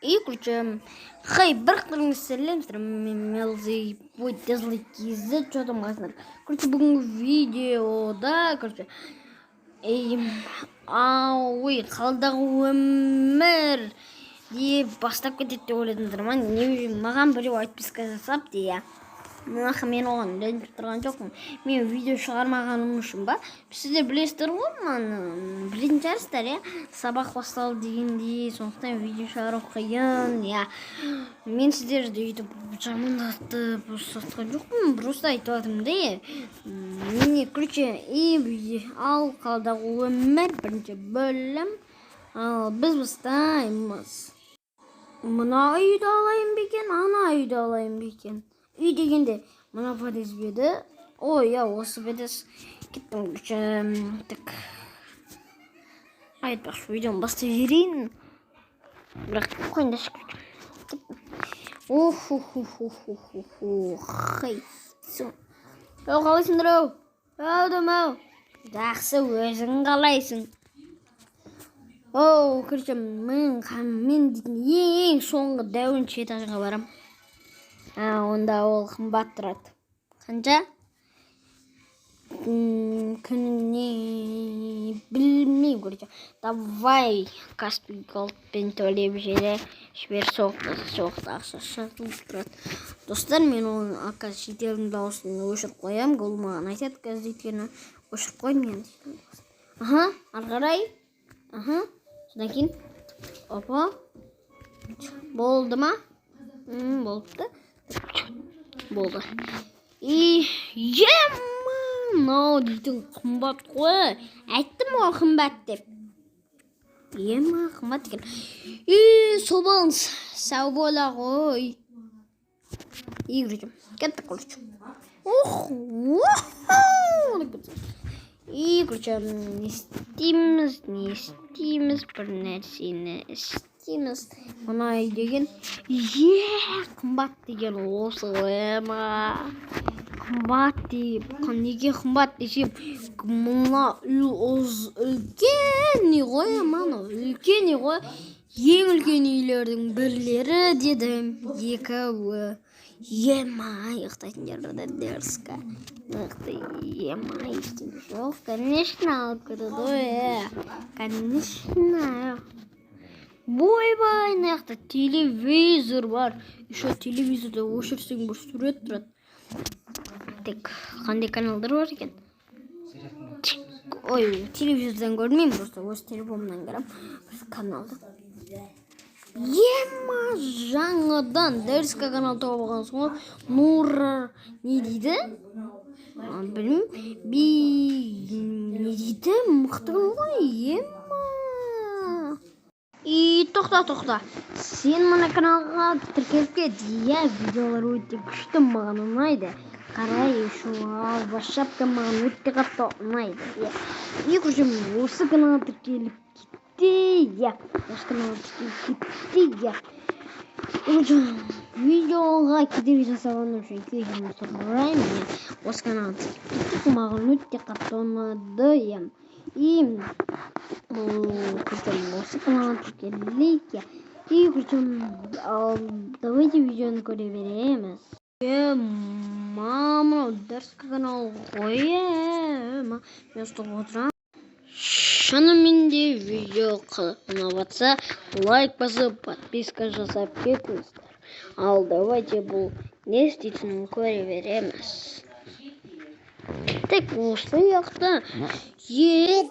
И короче, хей, бір сәлем, мен Мелзи Дезли KZ, что там қасыңдар. Короче, бүгінгі видеода, короче, ой, қаладағы өмір деп бастап кетеді деп ойладыңыздар ма? Не, маған біреу отписка жасапты, иә. Нахы, мен оған ренжіп тұрған жоқпын. Мен видео шығармағаным үшін ба? Сіздер білесіздер ғой, маны білетін шығарсыздар, иә. Сабақ басталды дегендей, сондықтан видео шығару қиын, иә. Мен сіздерді өйтіп жамандатып ұстатқан жоқпын, просто айтып жатырмын да, иә. Міне, короче, и ал қаладағы өмір бірінші бөлім. Ал біз бастаймыз. Мына үйді алайын ба екен, ана үйді алайын ба екен? Үй дегенде мына подъезд бе еді? Ой, иә, осы подъезд. Кеттім, короче, так. Айтпақшы, видеоны бастай берейін. Бірақ қойыңдаршы, короче. Кеттім. Ох, ух, ух, ух, ух, ух, ух, хей. Ау, қалайсыңдар, ау? Ау, ау. Жақсы, өзің қалайсың? Оу, короче, мен дейтін ең соңғы дәуінші этажға барам. А, онда ол қымбат тұрады. Қанша? Күніне білмеймін, короче. Давай, Каспи Голдпен төлеп жібер, соқты ақша шығып тұрады. Достар, мен оның қазір шетелдің дауысын өшіріп қоямын. Ол маған айтады қазір, өйткені өшіріп қойдым енді. Аха, ары қарай. Аха. Содан кейін опа. Болды ма? Болыпты. Болды. И ема, мынау дейтін қымбат қой. Айттым ғой қымбат деп. Ема, қымбат екен. И сол болыңыз. Сау бола ғой. И короче, кеттік, короче. Ох, и, короче, не істейміз, не істейміз, бір нәрсені істейміз. Мына үй деген, е, қымбат деген осы ғой, ма. Қымбат деп, неге қымбат десем, мына үй үлкен үй ғой, мынау үлкен үй ғой. Ең үлкен үйлердің бірлері дедім, екеуі. Ема, ұйықтайтын жерлерде дерзко. Мықты, ема, ештеңе жоқ. Конечно, алып кетеді ғой, е. Конечно. Ойбай, мына жақта телевизор бар. Еще телевизорды өшірсең, бір сурет тұрады. Так, қандай каналдар бар екен? Ой, телевизордан көрмеймін, просто өз телефонымнан көремін. Каналды. Ема, жаңадан дерзко канал тауып алғансың ғой. Нур не дейді? Білмеймін. Би не дейді? Мықты канал ғой. Ема. И тоқта, тоқта. Сен мына каналға тіркеліп кет. Иә, видеолар өте күшті, маған ұнайды. Қарай, еще алба шапка маған өте қатты ұнайды. Иә. И, короче, осы каналға тіркеліп кетті. Иә, осы каналға тіркеліп кетті. Иә. Короче, видеоға кедергі жасағаным үшін кешірім сұраймын. Иә, осы каналға тіркеліп кеттік, маған өте қатты ұнады. Иә. И, короче, осы каналға тіркелейік. Иә. И, короче, ал давайте видеоны көре береміз. Е, мынау дерзко канал ғой, е, мен ұстап отырамын. Шынымен де видео ұнап жатса, лайк басып, подписка жасап кетіңіздер. Ал давайте бұл не істейтінін көре береміз. Так, осы жақта е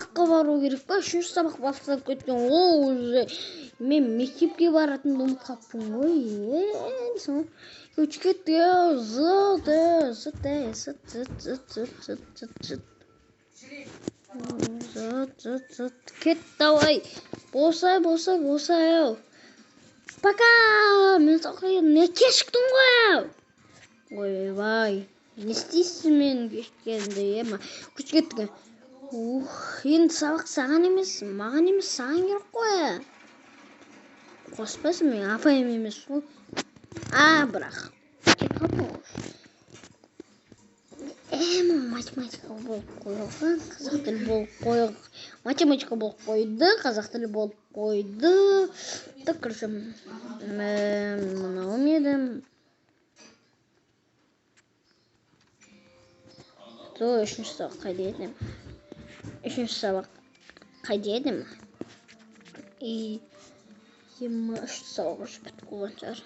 сабаққа бару керек па? Үшінші сабақ басталып кеткен ғой уже. Мен мектепке баратынымды ұмытып қалыппын ғой, е, дейсің ғой. Короче, кеттік, зыт, зыт, зыт, зыт, зыт, зыт, зыт, зыт, зыт, зыт, зыт, зыт, кет, давай, босай, босай, босай, ау, пока. Мен не кешіктім ғой, ау. Ойбай, не істейсің мен кешіккенде, ема? Короче, кеттік. Ух, енді сабақ саған емес, маған емес, саған керек қой. Қоспайсың, мен апайым емес қой. А, бірақ кетіп қалыппын ғой. Математика болып қойылған, қазақ тілі болып қойылған. Математика болып қойды, қазақ тілі болып қойды. Так, короче, мынау не еді? То үшінші сабақ қайда еді? Үшінші сабақ қайда еді? И үшінші сабақ уже бітіп қойған шығар.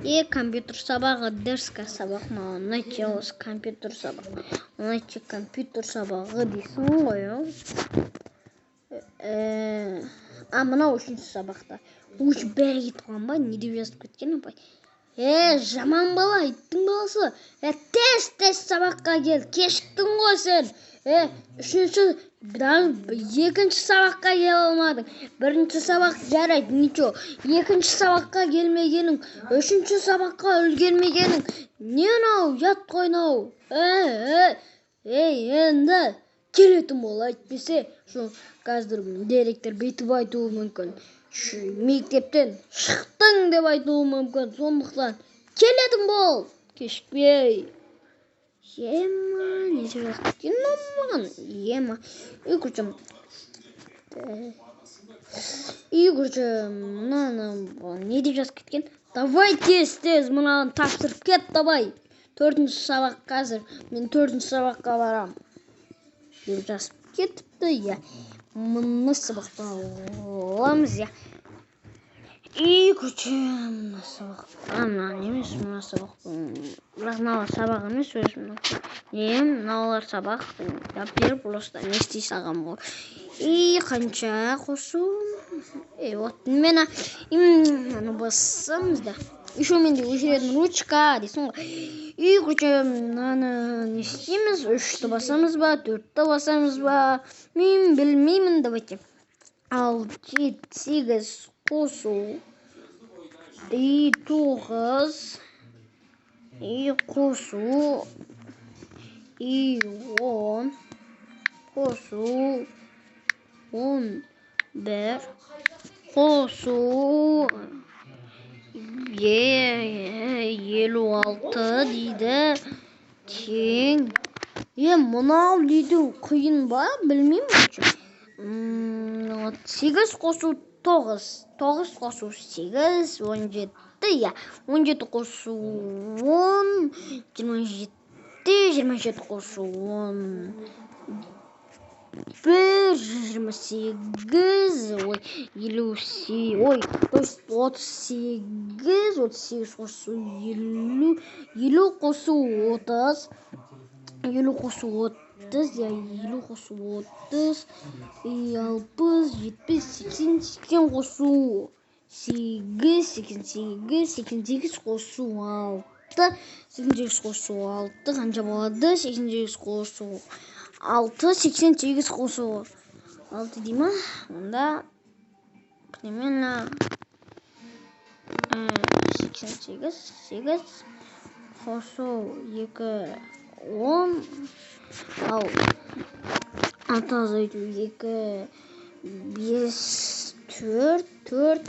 И компьютер сабағы, дерзкий сабақ маған ұнайды осы компьютер сабақ. Ұнайды компьютер сабағы дейсің ғой, а? Мынау үшінші сабақта. Уже бәрі кетіп қалған ба? Не деп жазып кеткен апай? Жаман бала, иттің баласы. Тез тез сабаққа кел, кешіктің ғой сен. Үшінші, екінші сабаққа келе алмадың. Бірінші сабақ жарайды, ничего. Екінші сабаққа келмегенің, үшінші сабаққа үлгермегенің. Не мынау, ұят қой мынау. Ей, енді келетін бол, әйтпесе, сол қазір директор бүйтіп айтуы мүмкін. Мектептен шықтың деп айтуы мүмкін. Сондықтан келетін бол, кешікпей. Ема, не деп жазып кеткен маған? Ема. И, короче, и, короче, мынаны не деп жазып кеткен? Давай тез тез мынаны тапсырып кет, давай. Төртінші сабақ қазір. Мен төртінші сабаққа барам деп жазып кетіпті, иә. Мына сабақты аламыз, иә. И, короче, мына сабақ, мына емес, мына сабақ, бірақ мыналар сабақ емес өзімнің. Не, мыналар сабақ, дәптер просто не істей салғанмын ғой. И қанша қосу? И вот мені мынаны басамыз да. Еще менде өшіретін ручка дейсің ғой. И, короче, мынаны не істейміз? Үшті басамыз ба, төртті басамыз ба? Мен білмеймін, давайте. Алты, жеті, сегіз қосу и тоғыз и қосу и 10 қосу 11 қосу 56 дейді тең. Мынау дейді қиын ба, білмеймін. Сегіз қосу тоғыз, тоғыз қосу сегіз, 17, иә. 17 қосу 10, 27, 27 қосу 11, 28, ой, ой, то есть 38, 38 қосу 50, 50 қосу 30, 50 қосу 30, иә, 50 қосу 30, и 60, 70, 80, 80 қосу сегіз, 88, 88 қосу алты, 88 қосу алты қанша болады? 88 қосу алты, 88 қосу алты дей ма? Онда примерно 88, сегіз қосу екі, 10, ал алты азайту екі, бес, төрт, төрт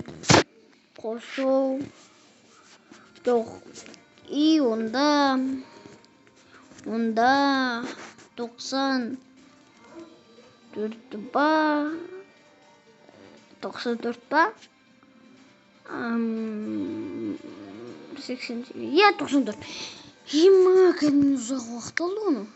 қосу жоқ. И онда 94 ба, 94 па, 88, иә, 94. Ема, кәдімгі ұзақ уақыт алды ғой.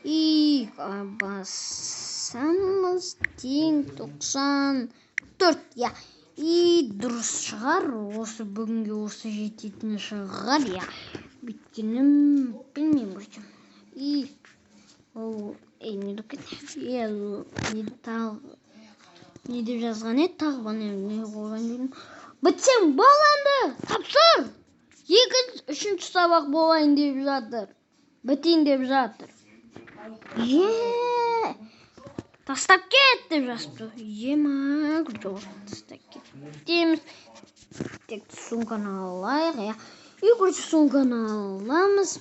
И басамыз, тең 94, иә. И дұрыс шығар, осы бүгінге осы жететін шығар, иә. Өйткені білмеймін, короче. И ол ей, не деп кетті? Е, не тағы не деп жазған еді, тағы бана не қойған едім? Бітсең бол енді, тапсыр. Екінші, үшінші сабақ болайын деп жатыр. Бітейін деп жатыр. Е, тастап кет деп жазыпты. Ема, жоқ, тастап кетеміз. Тек сумканы алайық, иә. И, короче, сумканы аламыз.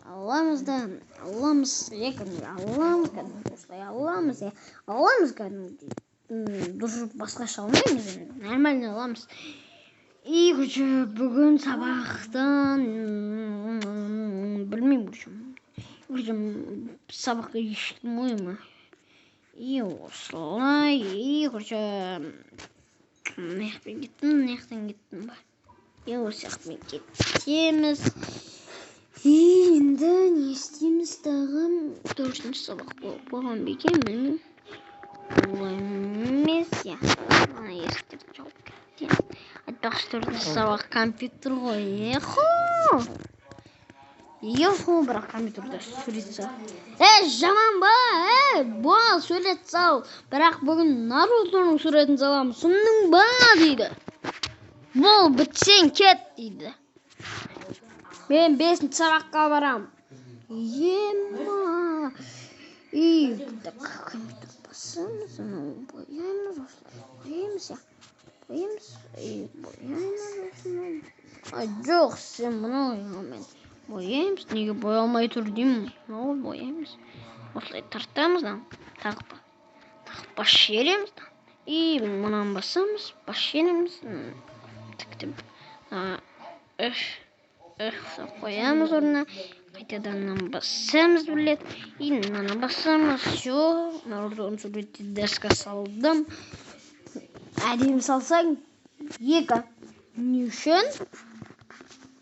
Аламыз да, аламыз, иә, кәдімгі аламыз, кәдімгі осылай аламыз, иә. Аламыз кәдімгідей. Дұрыс басқаша алмаймыз енді, нормально аламыз. И, короче, бүгін сабақтан білмеймін, короче. Короче, сабаққа кешіктім ғой ма. И осылай. И, короче, мына жақпен кеттім, мына жақтан кеттім ба? И осы жақпен кетеміз. И енді не істейміз тағы? Төртінші сабақ болып болған ба екен, білмеймін. Олай емес, иә. Ана есіктерді жауып кеткен. Айтпақшы, төртінші сабақ компьютер ғой. Ехо! Ехо, бірақ компьютерде сурет сал. Е, жаман ба? Е, бол, сурет сал. Бірақ бүгін Нарутоның суретін саламын. Түсіндің ба, дейді. Бол, бітсең кет, дейді. Мен бесінші сабаққа барам. Ема. И так, компьютер басамыз, анау бояймыз, осылай бояймыз, иә. Бояймыз, и бояймыз осыны. А, жоқ, сен мынау мен бояймыз. Неге боя алмай тұр деймін. Мынау бояймыз. Осылай тартамыз, да. Тағы тағы бас жібереміз. И мынаны басамыз, бас жібереміз. Так, үш, үш қоямыз орнына. Қайтадан мынаны басамыз бір рет. И мынаны басамыз. Все. Нарутоның суретті доска салдым. Әдемі салсаң, екі. Не үшін?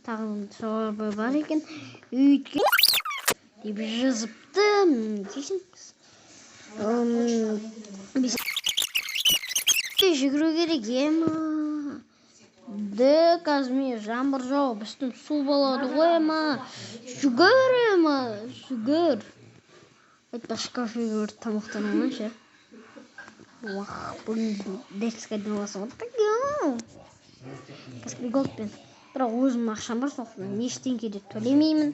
Тағы жауабы бар екен. Өйткені деп жазыпты. Дейсің. Жүгіру керек, ема. Д, қазір мен жаңбыр жауып, үстім су болады ғой, ема. Жүгір, ема, жүгір. Айтпақшы, кафеге барып тамақтанып алайыншы. Уах, бүгін детский демалысып отырдық. Каспи Голдпен. Бірақ өзім ақшам бар, сондықтан ештеңке де төлемеймін.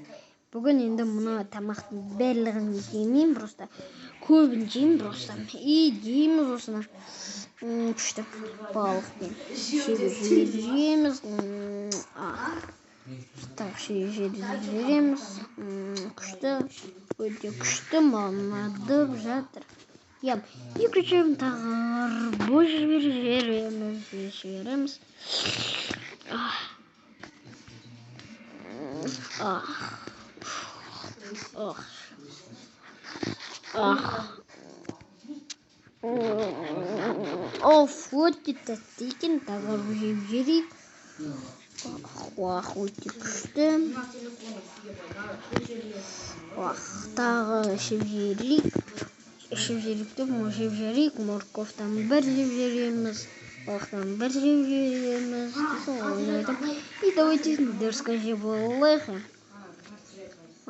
Бүгін енді мына тамақтың барлығын жемеймін, просто көбін жеймін просто. И жейміз осыны. Күшті балықпен жейміз. Так, жібереміз. Күшті, өте күшті, маған ұнап жатыр. Иә, екінші тағы арбуз жібереміз, жібереміз. Ах. Ах. Ах. Ах. Оф, өте тәтті екен. Тағы арбуз жеп жіберейік. Уах, өте күшті. Уах, тағы ішіп жіберейік. Ішіп жіберейік деп, жеп жіберейік. Морковтан бір жеп жібереміз. Балықтан бір жеп жібереміз. Сол ойнайтын. И давайте дерзко жеп алайық.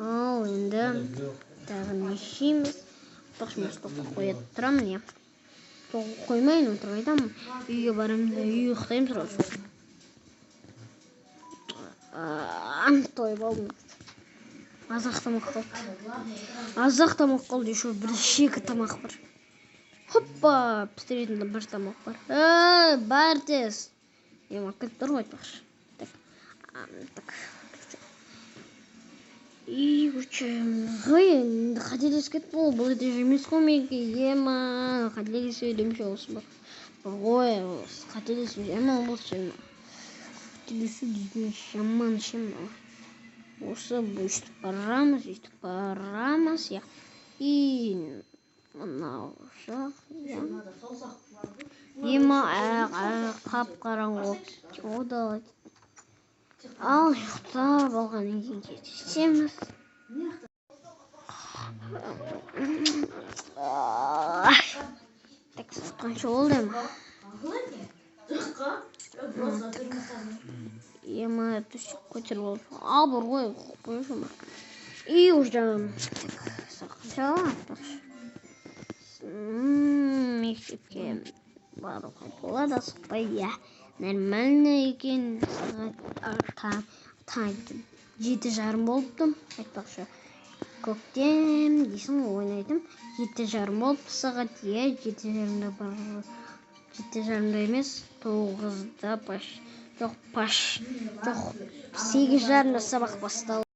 Ал енді тағы не жейміз? Тоқшы, мен столға қоя тұрамын, иә. Столға қоймайын, өтірік айтамын. Үйге барамын да ұйықтаймын сразу. Тойып алдым. Аз-ақ тамақ қалды. Аз-ақ тамақ қалды, еще бір шекі тамақ бар. Хоппа, пісіретін бір тамақ бар. Ей, бар тез. Ема, кілт тұр ғой айтпақшы. Так, так. И, короче, ой, енді қателесіп кеттім ғой, бұл этаж емес қой менікі, ема, қателесіп едім ше осы бір. Ғой, қателесу жаман болшы. Қателесу дейтін жаман ше мынау. Осы өйтіп барамыз, өйтіп барамыз, иә. И мынау жақ, иә. Ема, қап қараңғы болып кетті ғой далада. Ал ұйықтап алғаннан кейін кездесеміз. Так, сағат қанша болды, ема? Так. Ема, төсек көтеріп алып. Ал бар ғой, қойшы. И уже так, сағат қанша айтпақшы? Мектепке баруға болады асықпай, иә. Нормально екен. Сағат таң 7:30 болыпты. Айтпақшы, көктем дейсің ғой, ойнайтын. 7:30 болыпты сағат, иә, 7:30-да бар, 7:30-да емес, 9-да жоқ, жоқ, 8:30-да сабақ басталады.